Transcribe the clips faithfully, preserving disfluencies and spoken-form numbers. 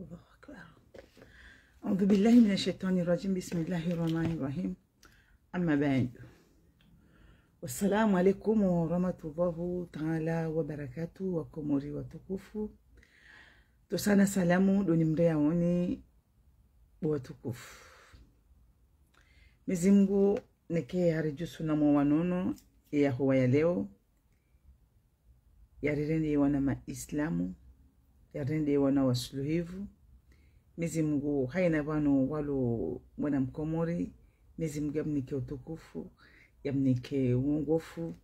الله أكبر. أعوذ بالله من الشيطان الرجيم. بسم الله الرحمن الرحيم. أما بعد. والسلام عليكم ورحمة الله تعالى وبركاته. Wakomori watukufu, tosana salamu doni mreya woni watukufu. Mwenyezi Mungu neke yaridjusu na mwa wanono ya huwa ya leo, yarirende wana maislamu, yarirende wana wasuluhivu. Mwenyezi Mungu, haina pvanu walo mwana mkomori, Mwenyezi Mungu yamnike utukufu, yamnike uongofu,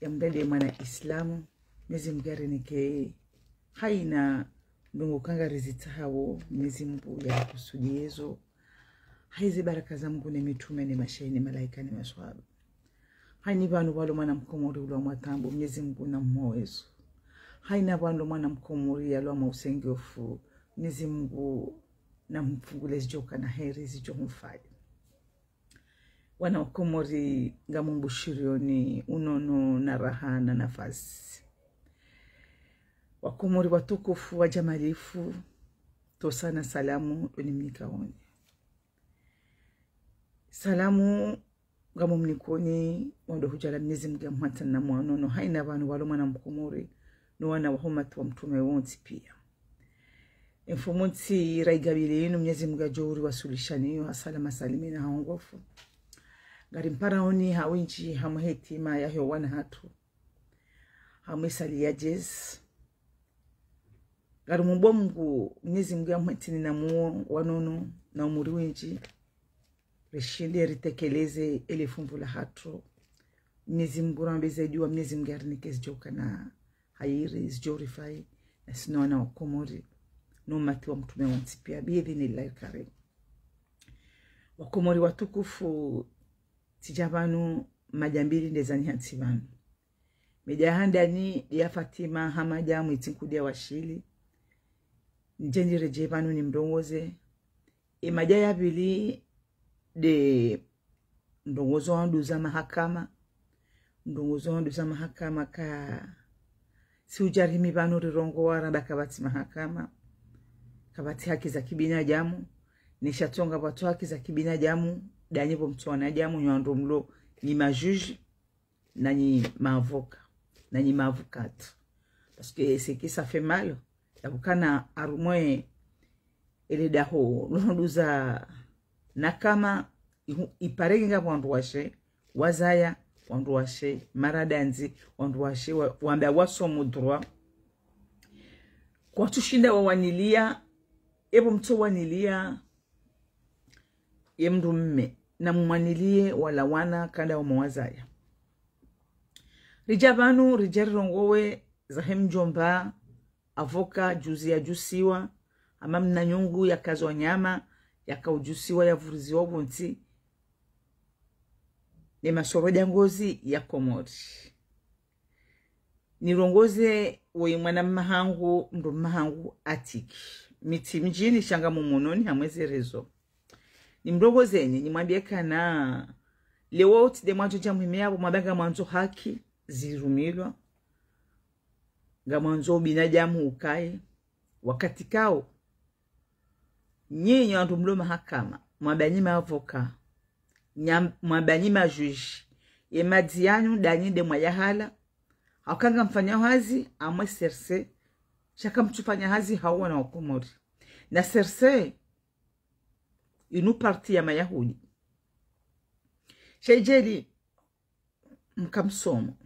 yamrende mwana islamu. Mwenyezi Mungu yarinike haina ndrongoo kanga rizitsahawo, Mwenyezi Mungu yakusudiezo. Haize baraka za Mungu ne mitrume ne mashehi ne malaika ne maswahaba. Haina pvanu walo mwana mkomori ulo mwa taabu, Mwenyezi Mungu namhowezo. Haina pvanu mwana mkomori yalo mwa usengefu, Mwenyezi Mungu namfungule zidjoka na heri zidjo humfali. Wana wa Komori, ngamumbushirioni unono na raha na nafasi. Wakomori watukufu wajamalifu, tosana salamu doni mnikaoni. Salamu ngamumnikoni, wando hudjala Mwenyezi Mungu yamhantsa na mwa wanono, haina pvanu walo mwana mkomori, no wana wa umati wa mtrume wontsi pia. Emfumo ntsi raigabili inu, Mwenyezi Mungu yadjo uriwasulishaniyo ha salama salimina ha uongofu. Ngarimparaoni ha windji ha mwa hetima yaho wana hatru, ha mwa isali ya jezi. Ngarimombo Mungu, Mwenyezi Mungu yamhantsi na mwa wanono na umuri windji, rishinde ritekeleze ele fumvu la hatru. Mwenyezi Mungu rambe zaidi wa Mwenyezi Mungu yarinike zidjoka na hairi, zidjo rifai, na sino wana wa Komori, no umati wa mtrume wontsi pia, biidhinillahi lkarim. Wakomori watukufu, tsidja pvanu madja mbili ndeza nihantsi pvanu. Midja ya handani ya Fatima Hamada Mwitsi Nkudia wa Shili. Ndje ndiredjei pvanu nimrongoze. Emadja ya pvili nde ndrongoo zo wandru za mahakama. Ndrongoo zo wandru za mahakama ka, si udjarimi pvanu rirongowa ramba kapvatsi mahakama, kapvatsi haki za kibinadamu. Nishatsonga pvatsu haki za kibinadamu, danyi pvo mtsu wanadamu, nyi wandru mlo, nyi majuji, na nyi maavoka, na nyi maavokati. Parce que ce qui ça fait mal, ya kukana harumwa ele daho lo wandru za mahakama, ihu-, iparenge nga wandru washe, wazaya, wandru washe, maradandzi, wandru washe, wa-, wamba wasomo droit. Kwatsushinda wawanilia, epvo mtso wanilia ye mndru mme, na mumwanilie wala wana kanda wamwazaya. Ridja pvanu, ridja rirongowe zahe mdjomba, avoka, juzi yadjusiwa, hama mna nyungu yakazwa nyama, yakaudjusiwa, yavuriziwa pvontsi, ne masoro dja ngozi ya Komori. Nirongoze woyi mwana mma hangu, mndru mma hangu Atiki. Mi tsi mdjini sha ngamumononi ha mwe ze réseaux. Nimrongozeni, nimwambie kana, leo tsi nde mwandzo dja mwime yapvo, mwamba ngamwandzo haki zirumilwa. Ngamwandzo ubinadamu ukaye. Wakati kao, nyinyi wandru mlo mahakama, mwamba nyi maavoka, nya-, mwamba nyi majuji, ye madzi yanyu danyi nde mwayahala, hauka ngamfanyao hazi ha mwe CRC, sha kamtsufanya hazi ha wana wa Komori. Na CRC, inu parti ya Mayahudi. Sha idjeli, mka msomo.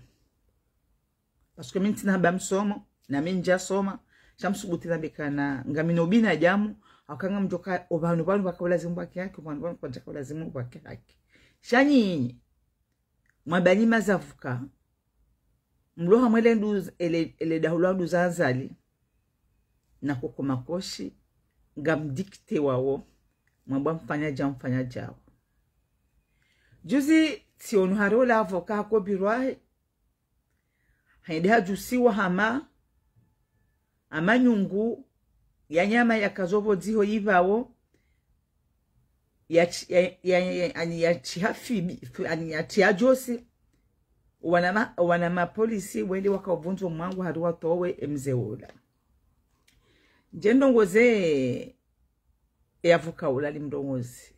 Parce que mi ntsina haba msomo, na mi ndjasoma, sha msubuti nambe kana ngamina ubinadamu, hauka ngamdjoka, opvanu pvanu pvaka ulazimu pvwake haki, opvanu pvanu pvwadjaka ulazimu pvwake haki. Sha nyinyi, mwamba nyi mazavuka, mlo ha mwe le ndu-, ele, ele daho la nduza Azali, na koko makoshi, ngamdikte wawo, mwamba mfanya dja, mfanya djawo. Juzi, tsiono hari ola avoka hakobirwa he, hende hadjusiwa hama, hama nyungu ya nyama yakazwa pvo dziho yipvawo, ya tsi-, ya, ya, ya, ani ya tsi hafibi, fi-, ani ya tsi hadjosi, wana ma-, wana mapolisi wende wakauvundzo mwangu hari watowe emze wola. Ndje ndrongoze, e avocat ula li mrongozi.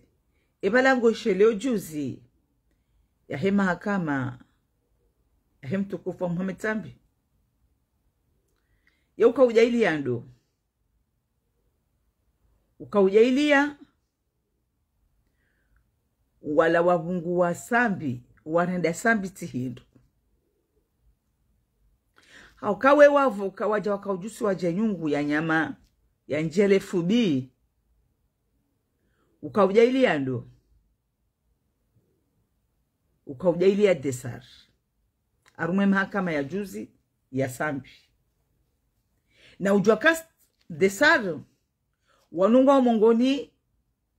E pvala ngo shelewo juzi, yahe mahakama, yahe mtukufu wa Mohamed Sambi. Ye uka udjailiya ndo. Uka udjailiya, wala wapvunguwa Sambi, warenda Sambi tsi hindru. Hauka we wavoka wadja waka udjusi wadja nyungu ya nyama, ya ndjele fubi. Uka udjailiya ndo. Uka udjailiya Desar. Harumwa e mahakama ya juzi ya Sambi. Na udjuwa ka Desar, wanu ngwao mongoni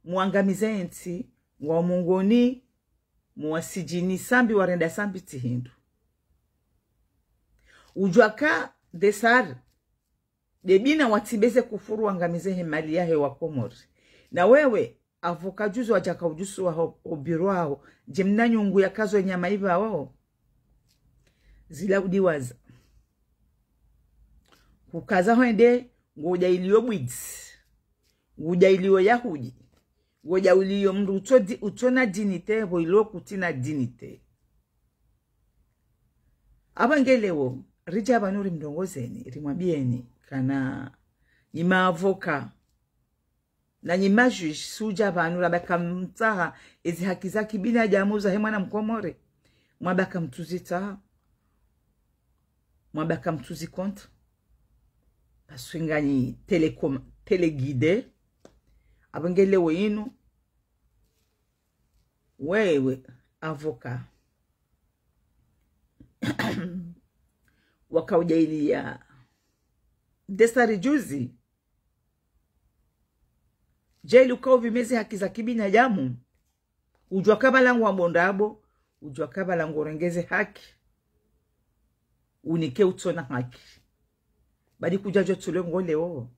mwa wangamiza entsi, ngwao mongoni mwa wasidjini Sambi warenda Sambi tsi hindru. Udjuwa ka Desar, de bina watsibeze kufuru wangamize he mali yahe wa Komori. Na wewe, avocat juzi wadja ka udjusi wa ho, ho biro waho, ndje mna nyungu ya kazo nyama ipvawo. Zila udiwaza. Kukaza hwende, ngodjailiyo bwidzi. Ngodjailiyo Yahudi. Ngodjailiyo mndru utso di, utsona dignité, pvo ilo kutsina dignité. Apvo nge lewo, ridja pvanu rimrongozeni, rimwambiyeni, kana nyi ma avocat, na nyi ma juge, sudja pvanu labaka mtsaha, ezi haki za kibinadamu zahe mwana mkomori. Mwabaka mtsuzitsaha. Mwabaka mtsuzi contre. Parce que nganyi télécom-, téléguidé. Apvo nge lewo inu. Wewe, avocat. Waka udjailiya Desar juzi. Djeli uka upvimezi haki za kibinadamu. Udjuwa ka pvala ngwambo ndrabo, udjuwa ka pvala ngorengeze haki. Unike utsona haki. Badi kudjadjo tsule ngo lewo.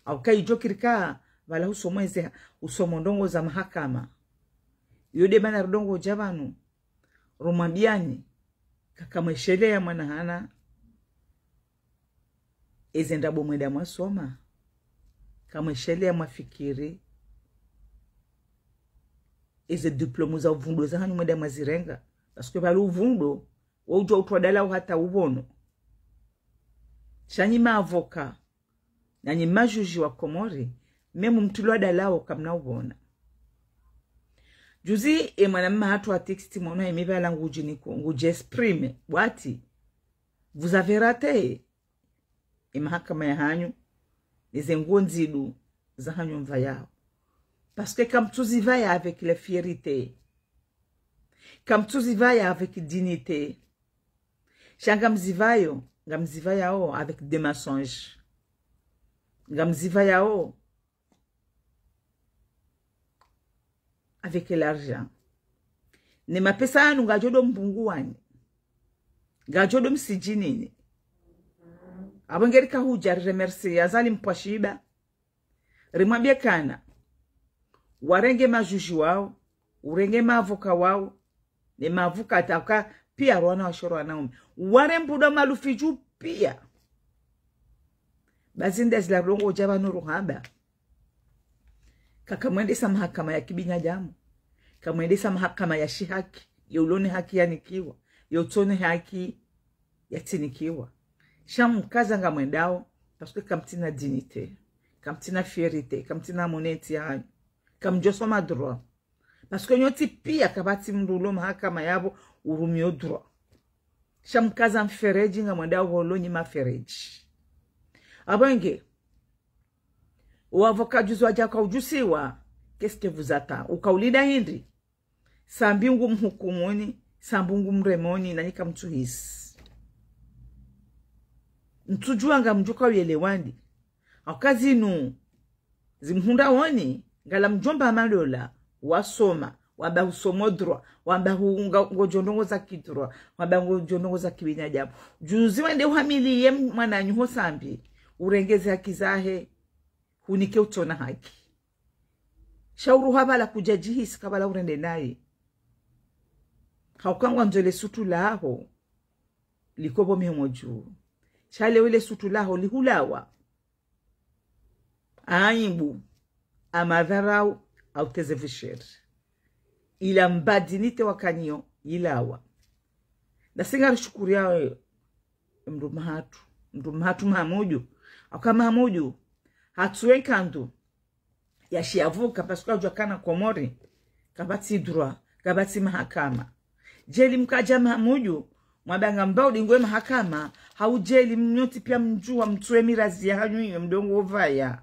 Hauka idjo kiri ka, pvala usomo eze, usomo ndrongo za mahakama. Iyo de mana ridjo ngodja pvanu. Rumwambiyani, kaka mwesheleya mwana hana. Eze ndrabo mwenda mwasoma. Kamwesheleya mwafikiri. Eze diplôme za uvundo zahanyu mwenda mwazirenga. Parce que pvali uvundo, wo udjuwa utrwa dalao hata upvono. Sha nyi ma avocat, na nyi ma juge wa Komori, même mtrulwa dalao kamna upvona. Juzi, e mwana mma hatru wa texte mwana e mi pvala ngudji niko, ngudji exprimer, bwati, vous avez raté. E mahakama yahanyu, neze nguo ndzidu zahanyu mvayao. Parce que kamtsuzivaya avec la fierté. Kamtsuzivaya avec dignité. Sha ngamzivayo, ngamzivayao avec des mensonges. Ngamzivayao avec l'argent. Ne mapesa yanu ngadjo do mbunguwani. Ngadjo do msidjinini. Apvo nge rika hudja ri remercie Azali Mpwashiba. Rimwambiye kana. Warenge ma juge wao, urenge ma avocat wao, ne ma avocat hata uka piya rwana washe rwanaume. Warembudo malufi dju piya. Bazi nda zila ridjo ngodja pvanu ruhamba. Kaka mwendesa mahakama ya kibinadamu. Kamwendesa mahakama ya shihaki. Ye ulone haki yanikiwa. Ye utsone haki yatsinikiwa. Sha mkaza ngamwendao, parce que kamtsina dignité, kamtsina fierté, kamtsina honnêteté yahanyu, kamdjosoma droit. Parce que nyontsi piya kapvatsi mndru ulo mahakama yapvo urumiyo droit. Sha mkaza mfereji ngamwendao holo nyi mafereji. Apvo nge, o avocat juzi wadja ka udjusiwa, qu'est-ce que vous attend? Uka ulinda hindri? Sambi ngumhukumuni, Sambi ngumremoni, nanyi kamtsuhisi. Mtsudjuwa ngamdjo ka uyelewandi. Hauka zinu, zimhundraoni, ngala mdjomba malola, wasoma, wamba husomo droit, wamba hu-, nga-, ngodjo ndrongoza ki droit, wamba ngodjo ndrongoza kibinadamu. Juzi wende uhamiliye mwananyu ho Sambi, urengeze haki zahe, hunike utsona haki. Sha uruha pvala kudjadjihisi ka pvala urende naye. Hauka ngwandzo le sutu laho, likopvo mihomo dju. Sha lewo le sutu laho lihulawa. aibu, amadharau, auteze visheri. Ila mbadinite wakaniyo, ilawa. Ndasi ngarishukuriyawo mndru mahatru, mndru mahatru Mahamudu. Hauka Mahamudu, hatsuwe nkandu, yashiyavuka, parce que hudjuwa kana Komori, kapvatsi droit, kapvatsi mahakama. Djeli mkadja Mahamudu, mwabanga mbao dingwe mahakama, hau djeli mnyontsi piya mdjuwa mtsuwe mirazi yahanyu iyo mdrongo upvaya.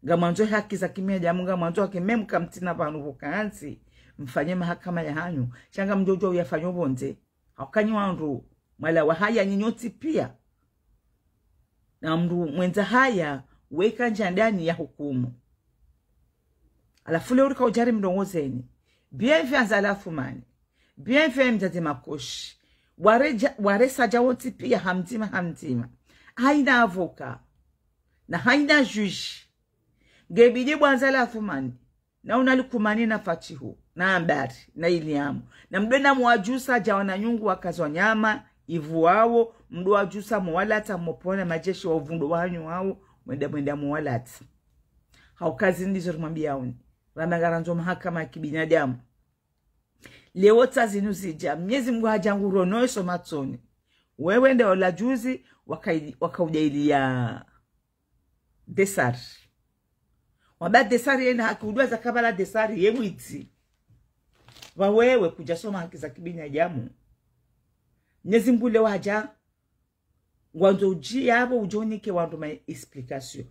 Ngamwandzo haki za kibinadamu, ngamwandzo haki memu kamtsina pvanu pvokantsi, mfanye mahakama yahanyu. Sha ngamdjodjuwa uyafanyo pvondze. Hauka nyi wandru, mwalawa haya nyi nyontsi piya. Na mndru mwendza haya, weka ndjandani yahukumu. Halafu leo rika udjari mrongozeni. Bienvenue Azali Assoumani. Bienvenue Mdzadze Makoshi. Waredja, waresadja wontsi piya hamdzima hamdzima. Haina avocat. Na haina juge. Ngebidi bwana Azali Assoumani. Na unalikumani na Fatihu, na Ambari, na Iliamu. Na mdwe na mwadjusa dja wananyungu wakaza wanyama, ivu wawo, mdwe wadjusa mwalata, mwopvona majeshi wa uvundo wahanyu wawo, mwenda, mwenda mwalata. Hauka zi ndizo rimwambiyaoni. Ramanga randzo mahakama ya kibinadamu. Leo tsa zinu zidja, Mnyezi Mungu hadja ngurono eso matsoni. Wewe nde ola juzi, wakaili-, wakaudjailiya Desari. Wamba Desari yena haki udjuwa za kabala Desari ye mwidzi. Pva wewe kudjasoma haki za kibinadamu. Mnyezi Mungu leo hadja, ngwandzo udjiya pvo udjonike wandru ma explication.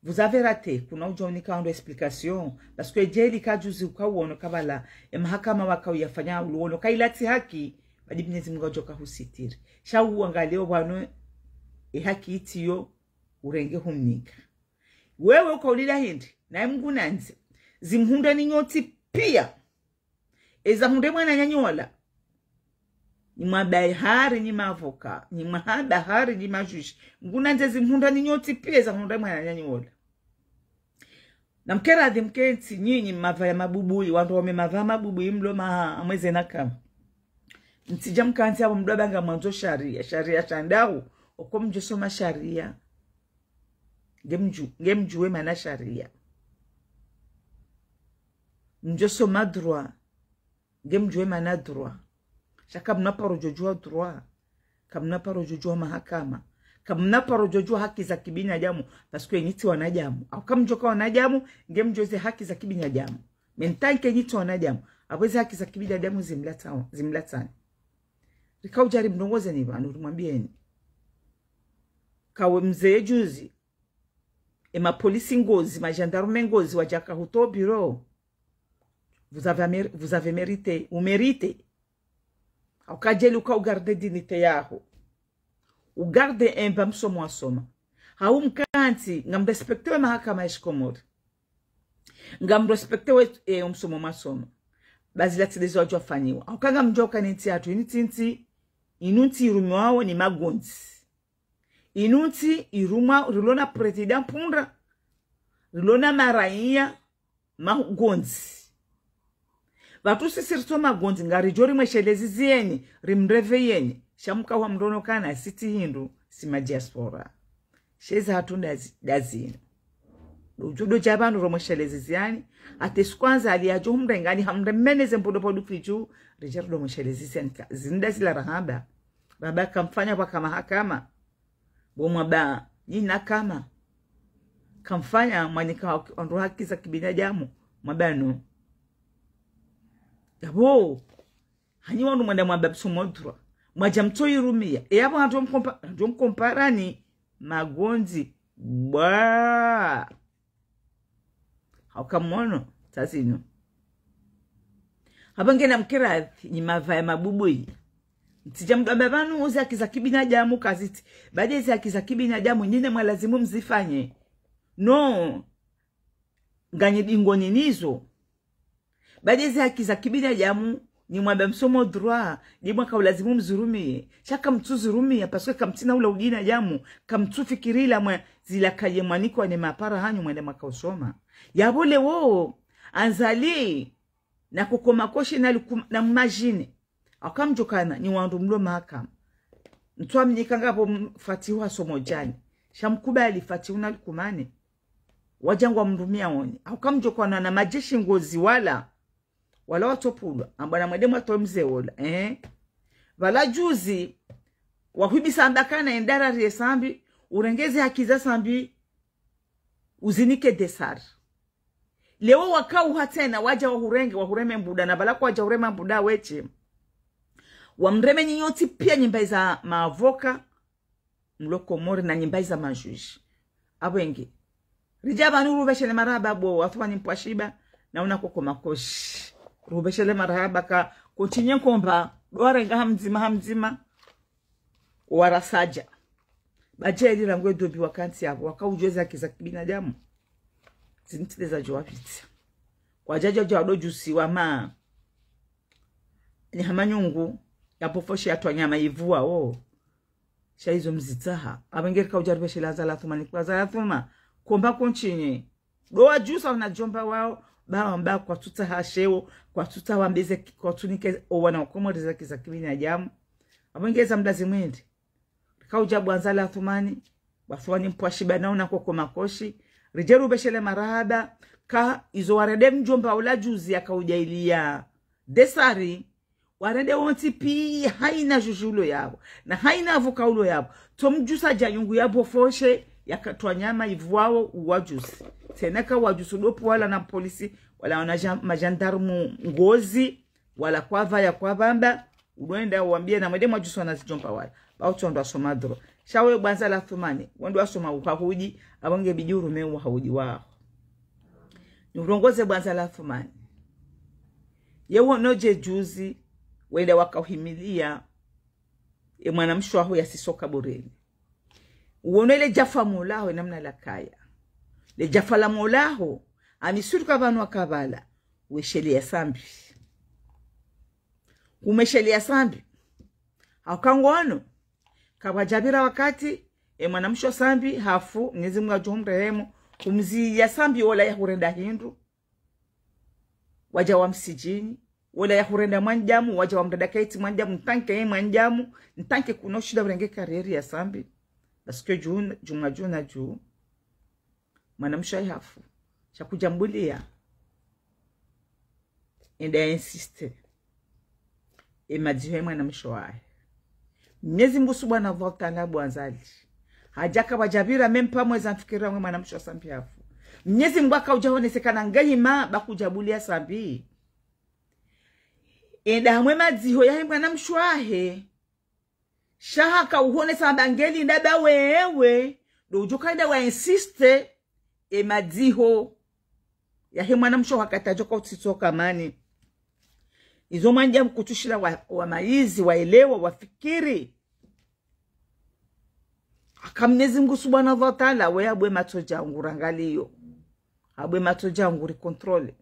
Vous avez raté, kuna udjonika wandru explication. Parce que djeli kajuzi ukauono kabala, e mahakama wakauyafanya uluono kaila tsi haki, badi Mnyezi Mungu hadjoka husitiri. Sha uwangaleo pvanu, e haki itsiyo, urenge humnika. Wewe ukaulila hindri, naye Mngu nandze. Zimhundra ni nyontsi piya. Eza hundre mwananyanyu ola. Nyi mabahari, nyi mavoka, nyi mahabahari, nyi majuge. Mngu nandze zimhundra ni nyontsi piya eza hundre mwananyanyu ola. Na mkeradhi mkentsi, nyinyi mavaya mabubuyi, wandru waume mavaya mabubuyi, mlo maha, amweze na kama. Mtsidja mkantsi apvo mdwa banga mwandzo sharia, sharia sha ndahu, oko mdjosoma sharia. Ngemdju-, ngemdjuwe mana sharia. Mdjosoma droit. Ngemdjuwe mana droit. Sha kamna paro djodjuwa droit. Kamna paro djodjuwa mahakama. Kamna paro djodjuwa haki za kibinadamu. Parce que nyi tsi wanadamu. Hauka mdjoka wanadamu, ngemdjuwe ze haki za kibinadamu. Mais en tant que nyi tsi wanadamu, apvo ze haki za kibinadamu zimlatsa-, zimlatsani. Rika udjari mrongozeni pvanu, rimwambiyeni. Kawe mze juzi, e mapolisi Ngozi, magendarme Ngozi, wadjaka huto bureau. Vous avez mér-, vous avez mérité, ou mérité. Hauka djeli uka ugarde dignité yaho. Ugarde emba msomo wasoma. Hau mkantsi, ngamrespecte we mahakama ya shikomori. Ngamrespecte we, e, omsomo mwasoma. Basi la tsi lezo wadjuwa fanyiwa. Hauka ngamdjuwa uka ni ntsi yahatru, ini tsi ntsi, inu ntsi irumiwawo ni magondzi. Inu ntsi irumwa, rilo na président pundra, rilo na maraiya magondzi. Pvatsu sisi ritso magondzi, ngaridjo rimweshelezi ziyeni, rimreveyeni, sha mkawa mrono kana si tsi hindru, si ma diaspora. She zahatru ndazi-, ndazinu. Udjo dodja pvanu romweshelezi ziyani, hata siku Azali yadjo humrengani hamremene ze mpodo podo fidju, ridja rido mweshelezi ziyani ka, zinu ndazila rahamba. Rahamba kamfanya pvwaka mahakama. Bo mwamba, nyi na kama. Kamfanya mwanika haki, wandru haki za kibinadamu, mwamba no. Yapvo, hanyi wandru mwenda mwamba msomo droit. Mwadja mtso irumiya. E yapvo handjo mkompa-, handjo mkomparani magondzi. Bwa. Hauka mwono, tazinu. Hapvo ngena mkeradhi, nyi mavaya mabubuyi. Mtsidja mdwamba pvanu uze haki za kibinadamu kazitsi. Badi eze haki za kibinadamu, nyinyi mwalazimu mzifanye. No. Nganyi dingoni nizo. Badi eze haki za kibinadamu, nyi mwamba msomo droit, nyi mwaka ulazimu mzirumiye. Sha kamtsu zirumiya, parce que kamtsina ula ubinadamu, kamtsu fikiri ila mwa zila kaye mwanikwa ne mapara hanyu mwende mwaka usoma. Yapvo leo, Azali, na Koko Makoshi na Likum-, na Mmajini. Hauka mdjokana, nyi wandru mlo mahakama. Mtsu aminika ngapvo m-, Fatihu hasomo djani. Sha mkubali Fatihu na Likumani. Wadja ngwamrumia oni. Hauka mdjo kwana na madjeshi ngozi wala. Wala watsopvulwa. Amba namwende mwatowe mze wola. Eh? Pvala juzi, wahwibisa amba kana endara rie Sambi, urenge ze haki za Sambi, uzinike Desar. Leo wakauha tsena, wadja wahurenge, wahureme mbuda, na pvala kwadja hurema mbuda weshe. Wamreme nyinyi wontsi pia nyimba iza maavoka, mlo Komori na nyimba iza majuji. Apvo enge. Ridja pvanu rupveshele marahaba bo, Athumani Mpwashiba, na una koko makoshi. Rupveshele marahaba ka, kontinye nkomba, ndo warenga ha mdzima, ha mdzima. Warasadja. Badjeli rangu edopvi wakantsi yapvo, wakaudjuwa ze haki za kibinadamu. Zintsi nde zadjo wapvitsa. Kwadjadjo djo wadodjusiwa ma. Ni hama nyungu, ya pvofoshe ya twanyama ivua, o. Sha izo mzitsaha. Apvo ngerika udja rupveshele Azali Athumani, kwa Azali Athuma. Komba kontinye. Ndo wadjusa wana djomba wao, ba wamba kwatsutsaha sheo, kwatsutsaha wambeze, kwatsunike owana wa Komori ze haki za kibinadamu. Apvo ngeza mlazimu ende. Rikaudja bo Azali Athumani, bo Athumani Mpwashiba na una koko makoshi. Ridje rupveshele marahaba, ka izo warende mdjomba ola juzi yakaudja iliya Desar, warende wontsi pia haina juji ulo yapvo, na haina avoka ulo yapvo. Tso mdjusa dja nyungu ya pvofoshe, ya katwanyama ivuao uwajusi. Tsena ka wajusi ndo pvo wala na polisi, wala wana ja-, majandarmu ngozi, wala kwapva ya kwapvamba, uloenda uwambie namwende mwajusi wana zidjomba wala. Ba utsondo wasoma dro. Sha we bo Azali Athumani, wendo wasoma uhahudi, apvo ngebidi urume uhahudi waho. Niurongoze bo Azali Athumani. Ye wono dje juzi, wenda wakauhimilia, e mwanamshe waho yasisoka boreni. Uwono ile djafa molaho, enamna lakaya. Le djafa la molaho, amisuruka pvanu wakapvala, wesheleya Sambi. Kumesheleya Sambi. Hauka ngono, kapvwadjapvira wakati, e mwanamshe wa Sambi, hafu, Mnyezi Mungu adjo humrehemu, kumziya Sambi ola yahurenda hindru, wadja wamsijini, ola yahurenda mwanadamu, wadja wamrenda kaitsi mwanadamu, ntanke ye mwanadamu, ntanke kuna ushinda urenge carrière ya Sambi. Parce que dju, dju mwa dju na dju. Mwanamshe wahe hafu. Sha kudjambulia. Enda ya insiste. E madziho ya mwanamshe wahe. Mnyezi Mungu Subhanahu wa Ta'ala bo Azali. Hadja kapvwadjapvira même pas mwezi amfikira mwe mwanamshe wa Sambi hafu. Mnyezi Mungu akaudja honese kana ngehima ba kudjabulia Sambi. Enda hamwe madziho yahe mwanamshe wahe. Sha hakauhonesa amba ngelinda ba wewe, ndo udjo kaenda wa insiste, e madziho yahe mwanamshe waho wakati adjo kautsitsoka mani. Izo mwanadamu kutsushila wa, wa maizi, waelewa, wafikiri. Haka Mnyezi Mungu Subhanahu wa Ta'ala, we abwe matso djangu rangaliyo. Abwe matso djangu ri contrôle.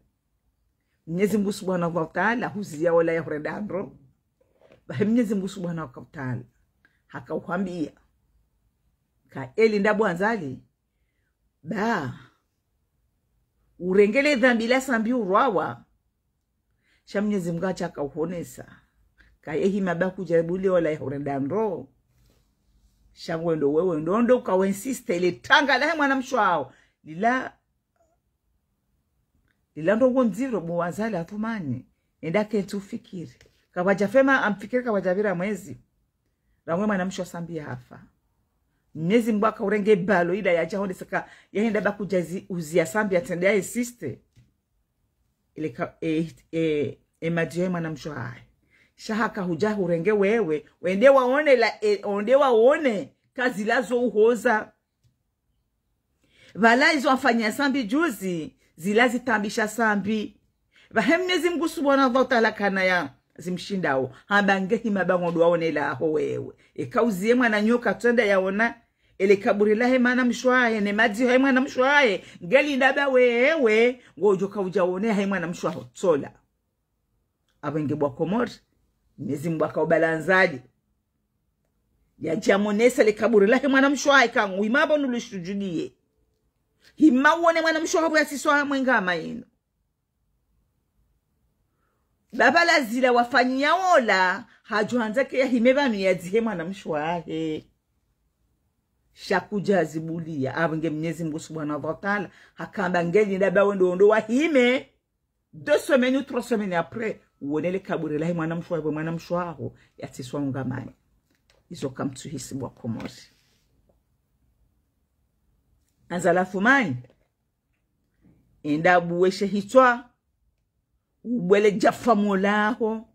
Mnyezi Mungu Subhanahu wa Ta'ala, huziya ola yahurenda ndro. Bahi Mnyezi Mungu Subhanahu wa Ta'ala. Hakauhambia. Ka elinda bo Azali. Ba. Urenge le dhambi la Sambi urwawa. Sha Mnyezi Mungu hadja kauhonesa. Ka yehima ba kudjabulia ola yahurenda ndro. Sha ngwendo wewe, ndo ndo uka we insiste, ile tanga lahe mwanamshe waho. Lila, lila ndrongo ndziro bo Azali Athumani. Enda kentsi ufikiri. Kapvwadja fema amfikiri kapvwadjapvira mwezi. Rangu mwanamshe wa Sambi yahafa. Mnyezi Mungu akaurenge balo ila yadja hondeseka yahenda ba kudjazi uziya Sambi yatsende ya insiste. Ile ka, e, e, e madziho ya mwanamshe wahe. Sha hakahudja hurenge wewe, wende waone la, e, wende waone, ka zila zo uhoza. Pvala izo wafanya Sambi juzi, zila zitambisha Sambi. Bahi Mnyezi Mungu Subhanahu wa Ta'ala kana ya zimshindao. Hamba ngehima ba ngondo waone laho wewe. Eka uziye mwananyo katsenda yaona, ele kaburi lahe mwanamshe wahe, ne madziho yahe mwanamshe wahe, ngelinda ba wewe, ngodjo kaudja one yahe mwanamshe waho tsola. Apvo nge bo wa Komori, Mnyezi Mungu akaubala Azali. Yadja monesa le kaburi lahe mwanamshe wahe ka nguhima pvo nulu shujudiye. Hima uone mwanamshe waho yasiswa mwenga ama inu. Ba pvala zila wafanya ola, hadjo handza ke yahime pvanu yadzihe mwanamshe wahe. Sha kudjazibuliya. Apvo nge Mnyezi Mngu Subhanahu wa Taala hakamba nge linda ba wendo wendo wahime. Deux semaines ou trois semaines après, uwone le kaburi lahe mwana mshe waho, mwana mshe waho, yatsiswa ungamani. Izo kamtsuhisi bo wa Komori. Azali Athumani, enda buwe she hitswa, ubwele djafa molaho,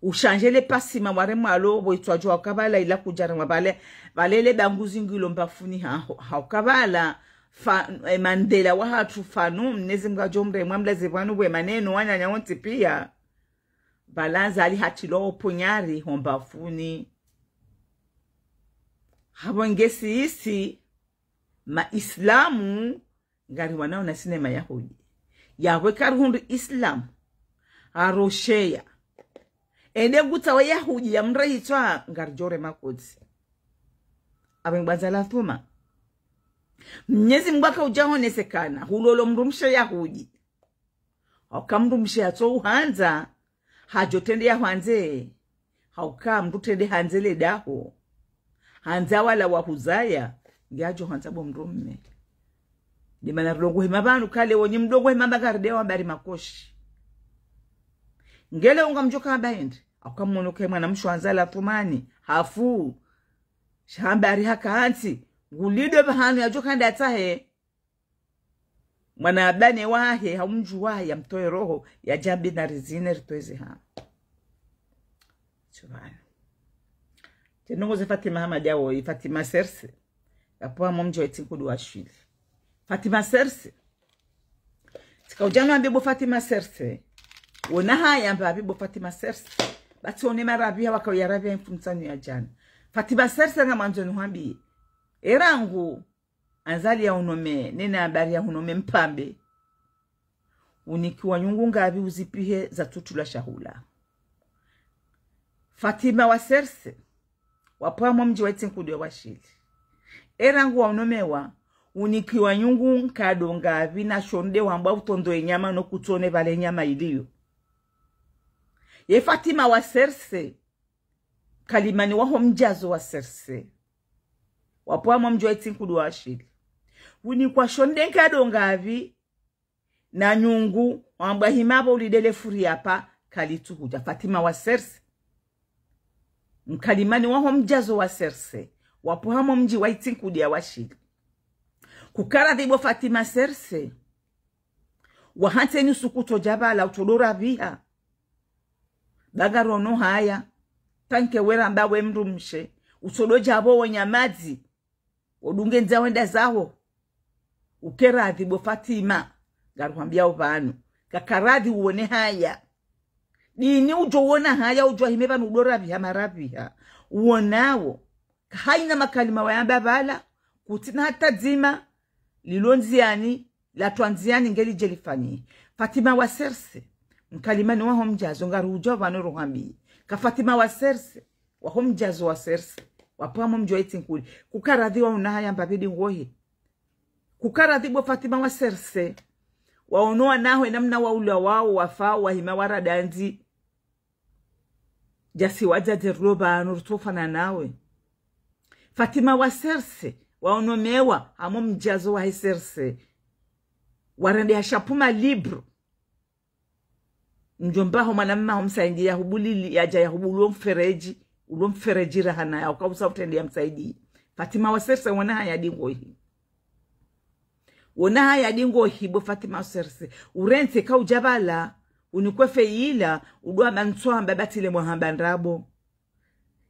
ushandje le pasima ware mwalo, bo hitswa djo hauka pvala ila kudjaremwa pvale, pvale le banguzi ngilo mbapvuni haho, hauka pvala, fa, e, Mandela wahatru fanu, Mnyezi Mngu adjo mremwa mlaze pvanu bwe maneno wananya wontsi piya. Pvala Azali hatrilwa oponyari ho mbapvuni. Hapvo nge sisi, ma Islamu, ngari wanao na sisi ne Mayahudi. Yapvo eka rihundru Islamu, harosheya. Ende gutsa Wayahudi ya mre hitswa, ngaridjo rema kotsi. Apvo nge bo Azali Athumani. Mnyezi Mngu haka udja honesekana, hulolo mdrumshe Yahudi. Hauka mdrumshe yatso uhandza, hadjo trende ya hwandze. Hauka mdru trende handze le daho. Handza wala wahuzaya, nge hadjo handza bo mdrume. Ndemana rilongo hima pvanu kale wonyi mlongo hima pvanu ngaridjo wambari makoshi. Ngele unga mdjo kamba ende, hauka mwono ke mwana mshe wa Azali Athumani, hafu. Sha hambari haka hantsi, ngulido pvahanu yadjo kanda yatsahe. Mwana abane wahe, ha umdju wahe, ya mtowe roho, ya djambi na rizine ritowe ze ha. Subhana. Tsi ndrongo ze Fatima Hamada woyi, Fatima Serse. Yapvo hamo mdji wa Itsinkudu wa shili. Fatima Serse. Tsika udja nuwambe bo Fatima Serse. Wona haya mbapvi bo Fatima Serse. Ba tsione marapviha waka uyarapviha mfumtsanu ya djana. Fatima Serse ngamwandzo nuhwambiye. Erangu Azali ya unome, nena habari ya unome mpambe. Unikiwa nyungu ngapvi uzipihe za tsutula shahula. Fatima wa Serse, wapvo hamo mdji wa Itsinkudu wa shili. Erangu wa unomewa, unikiwa nyungu nkado ngapvi na shonde wambwa utondo enyama no kutsone pvale nyama iliyo. Ye Fatima wa Serse, mkalimani waho mdjazo wa Serse. Wapvo hamo mdji wa Itsinkudu wa shili. Unikwa shonde nkado ngapvi na nyungu, wambwa hima pvo ulidele furi yapva, kalitsuhudja. Fatima wa Serse. Mkalimani waho mdjazo wa Serse. Wapvo hamo mdji wa Itsinkudu wa shili. Kukaradhi bo Fatima Serse. Wahantse ni suku utsodja pvala, utsodo rapviha. Ba ngarono haya, tanke weramba we mdrumshe, utsodo dja pvo wonya madzi, wodunge ndzia wenda zaho. Ukeradhi bo Fatima, ngaruhwambiyao pvanu, kakaradhi uone haya. Dini udjo wona haya, udjo hime pvanu udo rapviha marapviha. Uonawo, kahaina makalima wayamba pvala, kutsina hata dzima, lilo ndziani, latrwa ndziani ngeli djeli fanyi. Fatima wa Serse, mkalimani waho mdjazo, ngarudjo pvanu ruhambi. Ka Fatima wa Serse, waho mdjazo wa Serse, wapvo hamo mdji wa Itsinkudu. Kukaradhi wa una haya mbapvi di ngohi. Kukaradhi bo Fatima wa Serse, waono wanaho enamna waulawao, wafao, wahima warada ndzi. Djasi wadzadze rulo pvanu rutsofana nawe. Fatima wa Serse, waonomewa, hamo mdjazo wahe Serse. Warendeha shapuma libro. Mdjomba ho mwana mma ho msaidiya hubulili, yadja ya hubulu o mfereji, ulo mfereji rahana ya ukausa utrende ya msaidiya. Fatima wa Serse wona haya di ngohi. Wona haya di ngohi bo Fatima wa Serse. Urentse ka udja pvala, unikwe feyila, udwa mantswamba batile mwahamba ndrabo.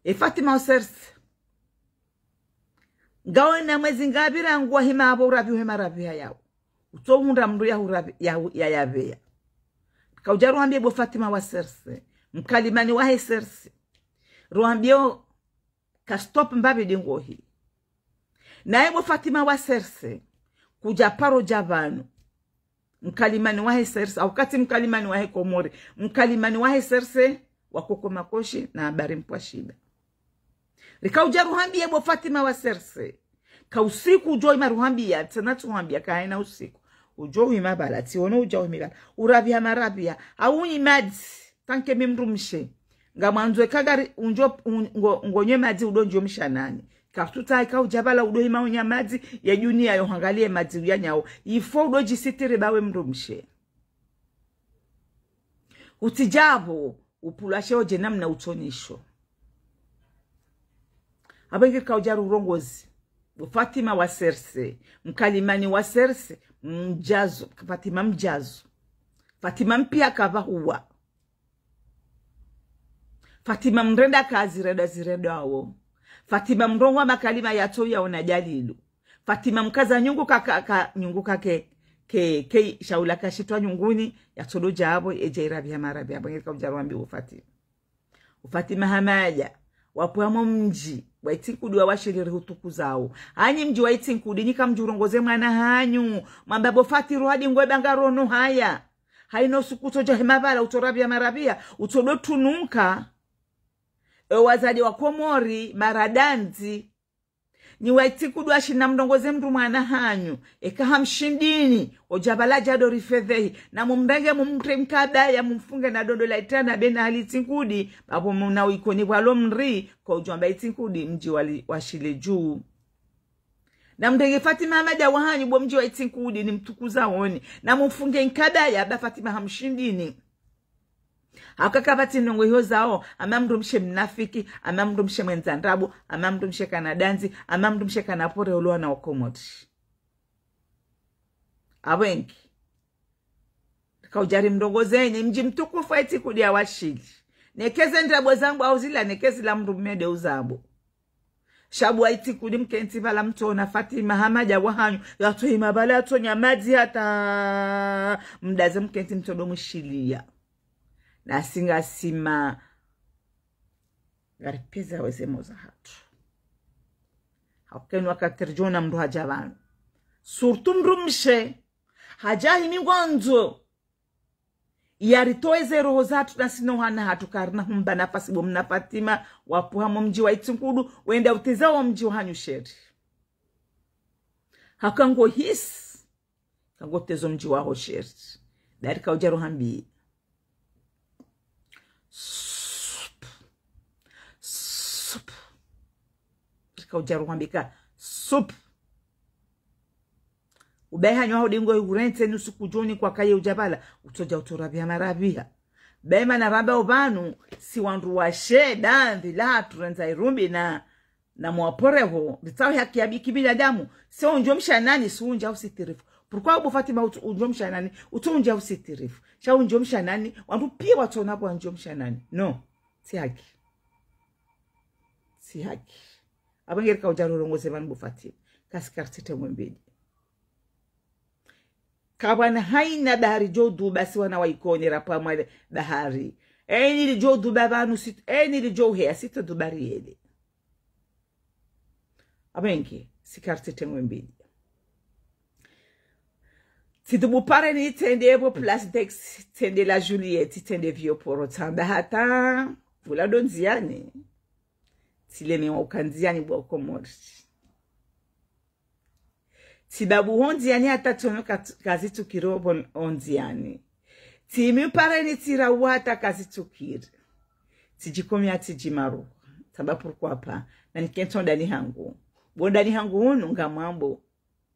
E Fatima wa Serse. Ngawena mwezi ngapvi rangu wahima apvo urapvihe marapviha yao. Utsohundra mdru ya hurapvi-, ya hu-, ya yapveya. Kaudja ruhambiye bo Fatima wa Serse. Mkalimani wahe Serse. Ruhambiyo ka stop mbapvi di ngohi. Naye bo Fatima wa Serse. Kudja paro dja pvanu. Mkalimani wahe Serse, au katsi mkalimani wahe Komori. Mkalimani wahe Serse, wakoko makoshi na habari mpwa shida. Rika udja ruhambiye bo Fatima wa Serse. Ka usiku udjo hima ruhambiya, tsena tsuhambiya, ka haina usiku. Udjo hima pvala, tsiono udja hima pvala. Urapviha marapviha. Au unyi madzi, tanke mi mdrumshe. Ngamwandzo eka ngari, undjo, un-, ngo, ngonye madzi udo ndjo mshanani. Kartsu tsaha ika udja pvala udo hima unyamadzi, ye dunia yo hwangalie madzi uyanyao. Il faut udo djisitiri ba we mdrumshe. Utsidje pvo, upvulwa sheo dje namna utsonyisho. Apvo nge rika udja rurongozi. Bo Fatima wa Serse, mkalimani wa Serse, mdjazo, Fatima mdjazo. Fatima mpia kapvahuwa. Fatima mrenda kazi renda zirendawo. Fatima mrongoa makalima yatso yaona djalilu. Fatima mkaza nyungu kaka, ka, nyungu kake, ke, ke, shaula kashitwa nyunguni, yatsodo dja pvo, edja irapviha marapviha, apvo nge rika udja ruambi bo Fatima. Bo Fatima Hamada, wapvwamo mdji wa Itsinkudi wa washilili hutukuzao. Hanyi mdji wa Itsinkudi, nyi kamdjurongoze mwana hanyu. Mwamba bo Fati ruhadi ngwe banga rono haya. Haina usuku utsodja hima pvala, utsorapviha marapviha, utsodo tununka. E wazade wa Komori, maradandzi. Nyi wa Itsinkudi washili na mrongoze mdru mwana hanyu. Eka hamshindini, odja pvala djado rifedhehi. Na mumrenge mumtre mkabaya, mumfunge na dondo la itrana bena hali Itsinkudi. Apvo muna uikoni pvwalo mri, ko udjwamba Itsinkudi, mdji wali, washile dju. Na mrenge Fatima Hamada wa hanyu bo mdji wa Itsinkudi, ni mtukuza woni. Na mumfunge mkabaya, ba Fatima hamshindini. Hauka kapvatsi ndrongo iho zao, ama mdrumshe mnafiki, ama mdrumshe mwendza ndrabo, ama mdrumshe kana dandzi, ama mdrumshe kana pore ulowa na Wakomori. Apvo nge rika udja rimrongozenyi, mdji mtukufu wa Itsinkudi ya washili. Neke ze ndrabo zangu au zila, neke zila mdrume nde uzapvo. Sha bo wa Itsinkudi mkentsi pvala mtsona Fatima Hamada wa hanyu, yatso hima pvala yatso nyamadzi hata mdaze mkentsi mtsodo mwishilia. Na singa sima ngaripveza weze moza hatru. Hauka inu wakati ridjona mdru hadja pvanu. Surtout mdrumshe. Hadja himi ngwandzo. Yaritowe ze roho zatru na sino hana hatru karina humba nafasi bo mna Fatima, wapvuhamo mdji wa Itsinkudi, wenda uteza wo mdji wa hanyu sheri. Hauka ngo hisi, ka ngo tezo mdji waho sheri. Ba rika udja ruhambi. Sup. Sup. Rika udja ruhambi ka. Sup. Ubaye hanyu aho dingo urentse ni usiku djoni kwakaye udja pvala, utsodja utsorapviha marapviha. Baye mana ramba opvanu, si wandru washe, dambi la hatru rendza irumbi na, na mwaporeho, ritsaho haki ya biki binadamu, si undjo mshanani, si undja usitirifu. Pourquoi bo Fatima utsu undjo mshanani, utsu undja usitirifu. Sha undjo mshanani, wandru pia watsona bo wandjo mshanani. Non, si haki. Si haki. Apvo nge rika udja rurongoze pvanu bo Fatima. Kasi kartsi te mwimbidi. Kapvwana haina bahari djo duba si wana wa Ikoni rapvwa mwa le bahari. Eni lidjo duba pvanu sit-, eni lidjo uheya sito duba riele. Apvo nge, si kartsi te mwimbidi. Tsi dubu pare ni tsende pvo Place d'Aix, tsende la Juliette, tsende Vieux-Port, tsamba hata, pvula ndo ndziani. Tsilemewa uka ndziani bo Wakomori. Tsibabu ho ndziani hata tsono ka-, kazitsukiri opvo ho ndziani. Tsimi pare ni tsira wata kazitsukiri. Tsidjikomi ya tsidjimaru. Tsamba pourquoi pas. Na nikentsi ndani hangu. Bo ndani hangu hunu ngamwambo.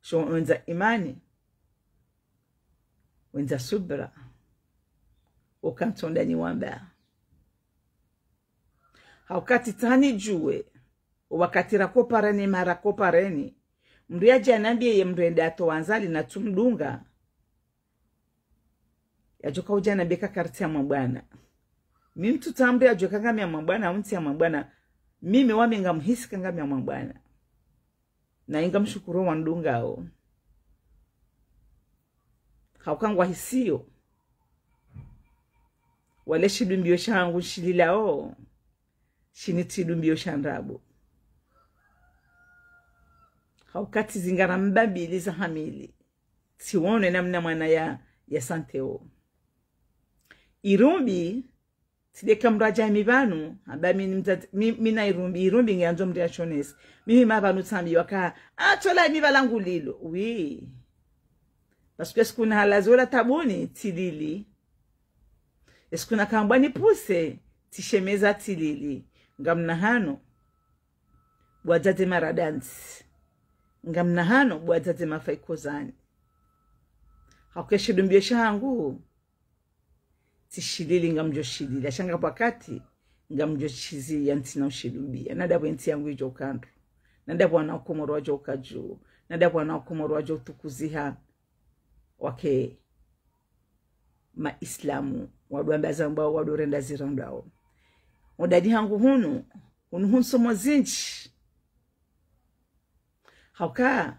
Sho wendza imani. Wendza subra. Uka ntsi ndani wamba. Hauka tsi tsani djuwe. Wakati rakopareni mara kopareni. Mdru yadja nambiye ye mdru ende atowa ndzali na tsumdunga. Yadjoka udja nambiye ka kartsi ya mwa bwana. Mimi mtsutsaha mdru yadjoka ngamia mwa bwana, au ntsi ya mwa bwana. Mimi wami ngamhisi ka ngamia mwa bwana. Na inga mshukuru wandungao. Hauka ngwahisiyo. Wale shidumbiyo shangu nshililao. Shini tsidumbiyo sha ndrabo. Hauka tsi zingara mbambili za hamili. Tsiwone namna mwana ya, ya santeo. Irumbi, tsideka mdru adja mi pvanu, amba mi ni mdzadze, mi, mi na irumbi, irumbi nge andzo mdru ya shonesi. Mimi ma pvanu tsambi waka, ah, tsola mi pvala ngulilo. Oui. Parce que siku na halaziwa tabuni, tsilili. Esiku nakambwa nipuse, tsishemeza tsilili. Ngamna hano. bo wadzadze Maradantsi. Ngamna hano bo wadzadze Mafaikozani. Hauka eshidumbiyo shahangu, tsishilili ngamdjo shilila. Sha ngapvo wakati, ngamdjo shiziya ntsina ushidumbiya. Nandapvo entsi yangu idjo uka ndro. Nandapvo wana wa Komori wadjo uka dju. Nandapvo wana wa Komori wadjo utukuziha. Wake maislamu, wandru wamba zamba, wandru renda zirendao. Ho dahoni hangu hunu, hunu hunsomo zindji. Hauka,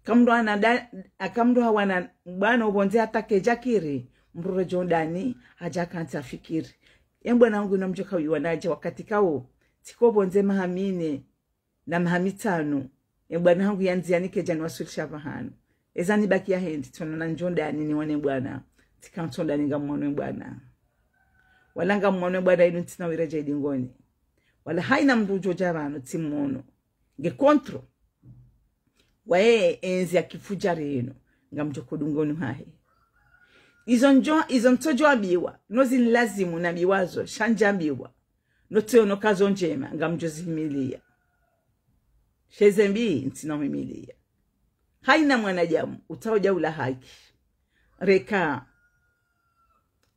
eka mndru ana da-, eka mndru hawana mbwana opvondze hata kedjakiri, mndru redjo ndani, hadja kantsi afikiri. Ye mbwana hangu inu ngamdjo kauiwana dje wakati kawo, tsiko pvondze maha mine, na maha mitsanu, ye mbwana hangu yandziani kedjaniwaswilisha pvahanu. Eza nibakiya hendi, tsono nandjo ndani niwane mbwana, tsika ntso ndani ngamwono mbwana. Wala ngamwono mbwana inu ntsina wiredja idingoni. Wala haina mndru udjo dja pvanu tsimwono. Nge contre. Waye enzi ya kifudjari inu, ngamdjo kudungoni hahe. Izo ndjo, izo ntsodjo ambiwa, no zinilazimu nambiwazo, sha ndjambiwa. No tsono kazo ndjema, ngamdjo zihimiliya. Sha eze mbi, ntsina uhimiliya. Haina mwanadamu, utsao udja ula haki. Reka,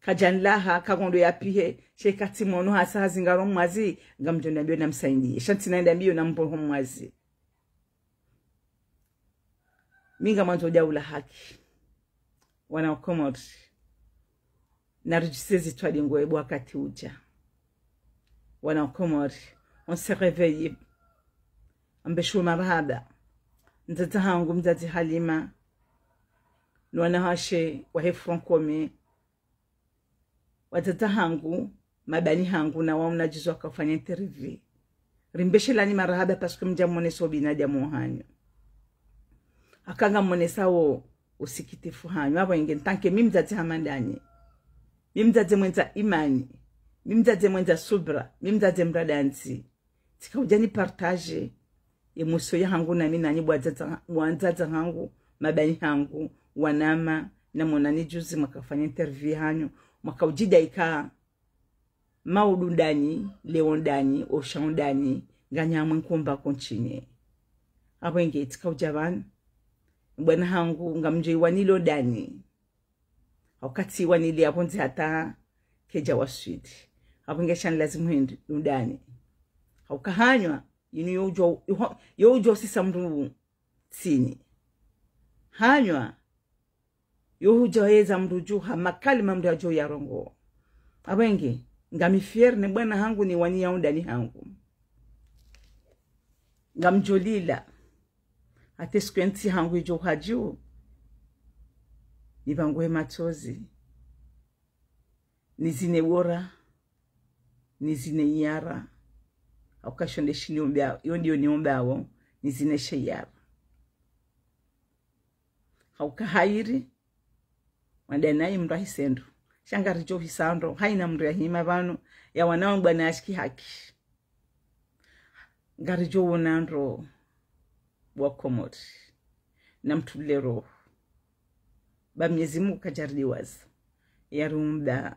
kadjanilaha, kakondo yapihe, sha eka tsimwono hasa hazingaro mwazi, ngamdjo nda mbiyo namsaidiye. Sha ntsina nda mbiyo namboho mwazi. Mi ngamwandzo udja ula haki. Wana wa Komori. Naridjuse zitwali ngo ebo wakati udja. Wana wa Komori. On se réveille. Ambeshu marahaba. Mdzadze hangu, mdzadze Halima. No wana washe, wahe Front Commun. Wadzadze hangu, mabani hangu, na wao mnadjuzi waka ufanya interview. Rimbeshelani marahaba parce que mdja monesa ubinadamu hanyu. Eka ngamwonesa wo usikitifu hanyu. Apvo inge ntanke mi mdzadze hama ndanyi. Mi mdzadze mwendza imani. Mi mdzadze mwendza subra. Mi mdzadze mradantsi. Tsika udja ni partage émotion yahangu nami nanyi bo wadzadze, bo wadzadze hangu, mabani hangu, wanama, namwonani juzi mwaka ufanya interview hanyu, mwaka udjidai ka maudu ndani, leo ndani, osha ndani, nganyamwe nkumba kontsine. Apvo inge tsika udja pvanu, mbwana hangu, ngamdjo iwanilo ndani. Hauka tsiwanile yapvo ndzi hata kedja waswili. Apvo inge sha nilazimu hendi ndani. Hauka hanywa, inu yo udjo, yo, yo udjo sisa mndru tsini. Hanywa, yo udjo eza mndru dju ha makalima mndru yadjo yarongoa. Apvo inge, ngami fier ne mbwana hangu niwaniya undani hangu. Ngamdjo lila. Hata esiku entsi hangu idjo hadju, nipvanguhe matsozi, nizine wora, nizine iyara. Hauka sho nde shiniomba, yo ndiyo niombao, nizine she iyara. Hauka hairi, wandani mndru ahise ndro. Sha ngaridjo hisa ndro, haina mndru yahima pvanu, yawana mbwana yashiki haki. Ngaridjo wona ndro bo wa Komori. Namtule roho. Ba Mnyezi Mungu kadjaridiwaza. Yariumba.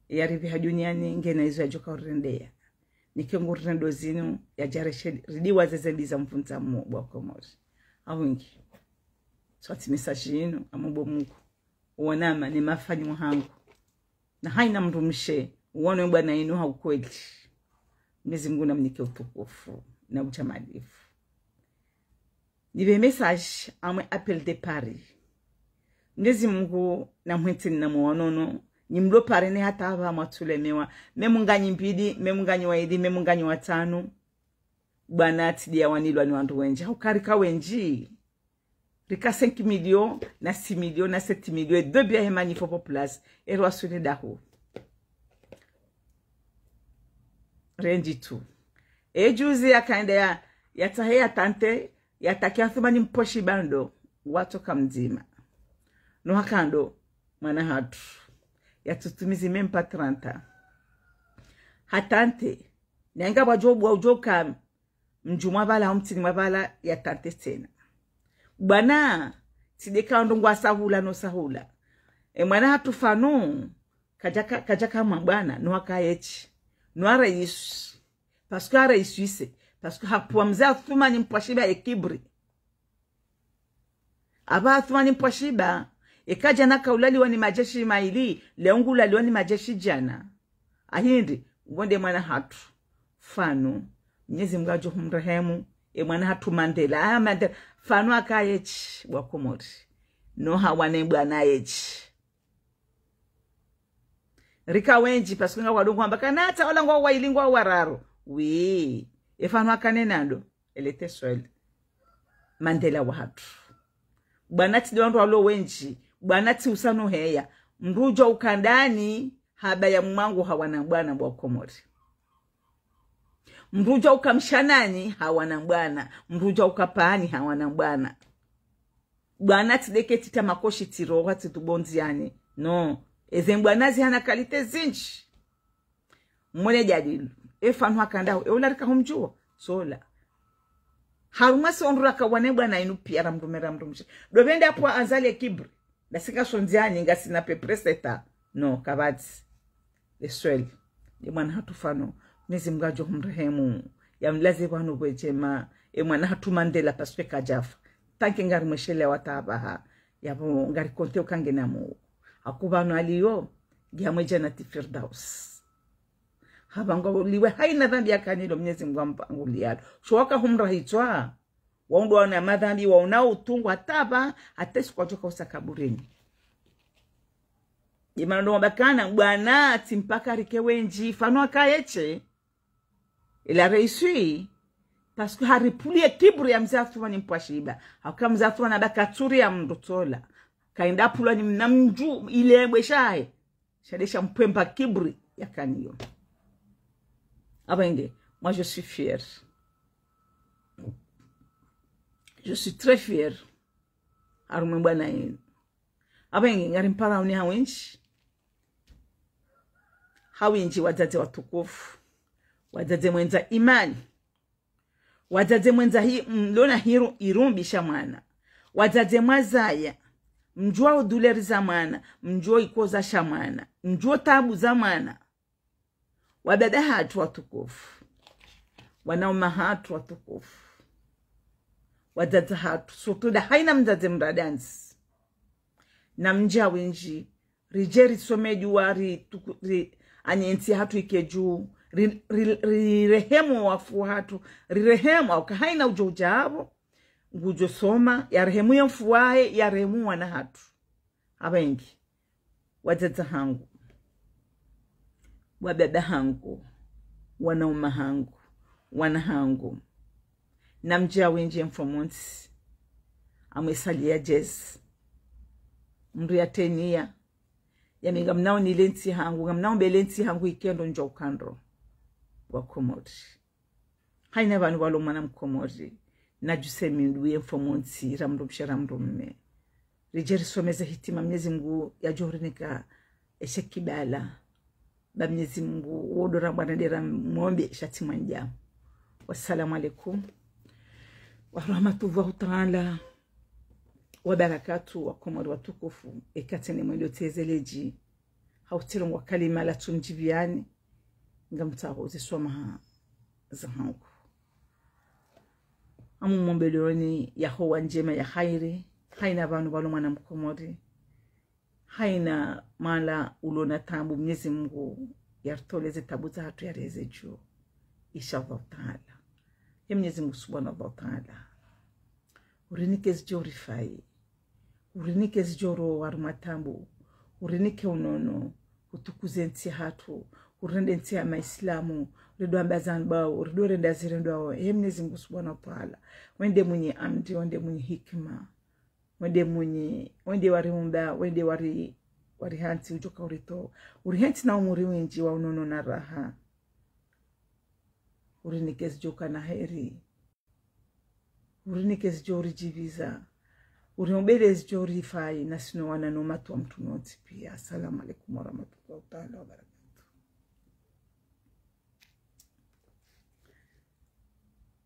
Yaripviha duniani ngena izo yadjoka urirendeya. Nike ngurirendo zinu yadjareshe ridiwaze ze mbi za mvundza mo bo wa Komori. Apvo inge. Swati message inu, amo bo Mungu. Wanama ne mafanyo hangu. Na haina mndru mshe, uwone mbwana inu ha ukweli. Mnyezi Mungu namnike utukufu, na utshamalifu. Nipve message, amwe appel de Paris. Mnyezi Mungu namhwentse ni namwonono, ni mlo Paris ne hata apva mwatsulemewa, memu nganyi mbili, memu nganyi waili, memu nganyi watsanu. Mbwana tsi ndiya wanilwa ni wandru wendji, hauka rika wendji. Rika cinq millions, na six millions, na sept millions, et deux biens he manifo populace, eri waswili daho. Rendji tu. E juzi yakaenda ya, yatsahe ya tante, yatsahe Athumani Mposhi Bando, watsoka mdzima. No hakando, mwana hatru. Yatsutumizi même pas trente ans. Ha tante, nanga pvwadjo bwa udjoka mdju mwa pvala, au mtsini mwa pvala ya tante tsena. Mbwana, tsi ndeka ndrongo asahula no sahula. E mwana hatru fanu, kadjaka, kadjaka mwa mbwana, no waka etsi. No ara isu. Parce que ara isu ise. Parce que hapvwa mze Athumani Mpwashiba ye kibri. Apva Athumani Mpwashiba, eka djana kaulaliwa ni madjeshi mayili, leo ngulaliwa ni madjeshi djana. Ahindri, uwo nde mwana hatru. Fanu. Mnyezi Mngu ngudjo humrehemu. E mwana hatru Mandela. Ah, Mandela. Fanu haka yetsi, wa Komori. No hawana bwana yetsi. Rika wendji, parce que ngwadungu wamba kana hata wala ngwao wayili ngwao wararu. Oui. E Fanu haka nena ndo. Elle était seule. Mandela wahatru. Bwana tsi ndo wandru walo wendji. Bwana tsi usano heya. Mdru udjo uka ndani, haba ya mwangu hawana bwana wa Komori. Mdru udjo uka mshanani, hawana bwana. Mdru udjo uka pvahani, hawana bwana. Bwana tsi ndeke tsi ta makoshi tsi roha tsi tubondziani. Non. Eze bwana zihana qualité zindji. Mwone djadilu. E Fanu haka ndahu. E ula rika humdjuwa. Sola. Harumwa si ondru raka wane bwana inu piya ra mdrume ra mdrumshe. Ndo pvende apvo andzale kibri. Ndasi ngasondziani ngasina peu près sept ans. Non, kapvatsi. Le seul. Ye mwana hatru Fanu. Mnyezi Mngu ngudjo humrehemu. Ya mlaze pvanu pvwedjema. E mwana hatru Mandela parce que kadjafa. Tant que ngari mweshelewa ta apvaha. Yapvo ngari konte uka ngena Mungu. Haka pvanu aliyo. Ngiya mwe djanati Firdaus. Hapvangwa liwe haina dhambi yakana ilo Mnyezi Mngu ampvanguliyalo. Sho waka humrahitswa. Wao ndo wana madhambi, wao na utungu hata apva, hata siku wadjoka usa kaburini. Ye mana ndo wamba kana, bwana, tsi mpaka rike wendji, Fanu haka yetsi. Il a réussi. Parce que haripvuliye kibri ya mze Athumani Mpwashiba. Haka mze Athumani haba katsuri ya mdru tsola. Kaenda pvulwa ni mna mdju ile bwe shahe. Sha nde sha mpvwemba kibri yakana iyo. Apvenge, moi je suis fière. Je suis très fière. Harumwa bwana yinu. Apvenge, ngari mpara uni hawindji. Hawindji wadzadze watukufu. Wadzadze mwendza imani. Wadzadze mwendza hi, mlona hiru, irumbi sha mwana. Wadzadze mwazaya. Mdjuwa o douleur za mwana. Mdjuwa o ikoza sha mwana. Mdjuwa o tabu za mwana. Wadada hatru watukufu. Wananya hatru watukufu. Wadzadze hatru. Surtout nda haina mdzadze mradandzi. Na mdja windji. Ridje risome djuwa ri, tuku, ri, anyi entsi hatru ike dju, ri, ri, ri rehemu wafu hatru, ri rehemu, hauka haina udjo udja apvo, ngudjo soma, ya rehemu ye mfu wahe, ya rehemu wana hatru. Apvenge, wadzadze hangu, wababa hangu, wananya hangu, wana hangu, na mdja windji mfumontsi, amwe sali ya djezi, mdru ya teniya, yami ngamnao nile ntsi hangu, ngamnao mbele ntsi hangu ike ndo ndjo uka ndro wa Komori. Haina pvanu pvalo mwana Mkomori, nadjuse mindru ye mfumontsi, ra mdrumshe, ra mdrume. Ridje risome ze hitima Mnyezi Mngu yadjo rinika eshe kibala. Ba Mnyezi Mngu, wo ndo ra bwana nde ra mwombe sha tsi mwandja. Wassalamu alaikum. Wa rahmatullahi ta'ala. Wa barakatuh, wa Komori watukufu. Eka tsena mwendo tsezeledji. Hau tsilongwa kalima la tsumdjiviani. Ngamtsaho zisoma ha, za hangu. Amu mombeloni ya howa ndjema ya hairi. Haina pvanu pvalo mwana Mkomori. Haina mahala ulo na tabu, Mnyezi Mngu ya ritoleze tabu za hatru ya reze dju. Insha Allah Ta'ala. Ye Mnyezi Mngu Subhanahu wa Ta'ala. Urinike zidjo rifai. Urinike zidjo rowa harumwa tabu. Urinike unono. Utukuze ntsi hatru. Urende ntsi ya maislamu. Urido amba zanbao. Urido renda zirendwao. Ye Mnyezi Mngu Subhanahu wa Ta'ala. Wende mwinyi amri, wende mwinyi hikima. Wende mwinyi, wende wariumba, wende wari, wari hantsi udjoka urito. Uri hantsi na umuri windji wa unono na raha. Urinike zidjoka na heri. Urinike zidjo uridjiviza. Uriombele zidjo urifai na sino wana no matu wa mtru nontsi pia. Assalamu alaikum warahmatullahi ta'ala wabarakatuh.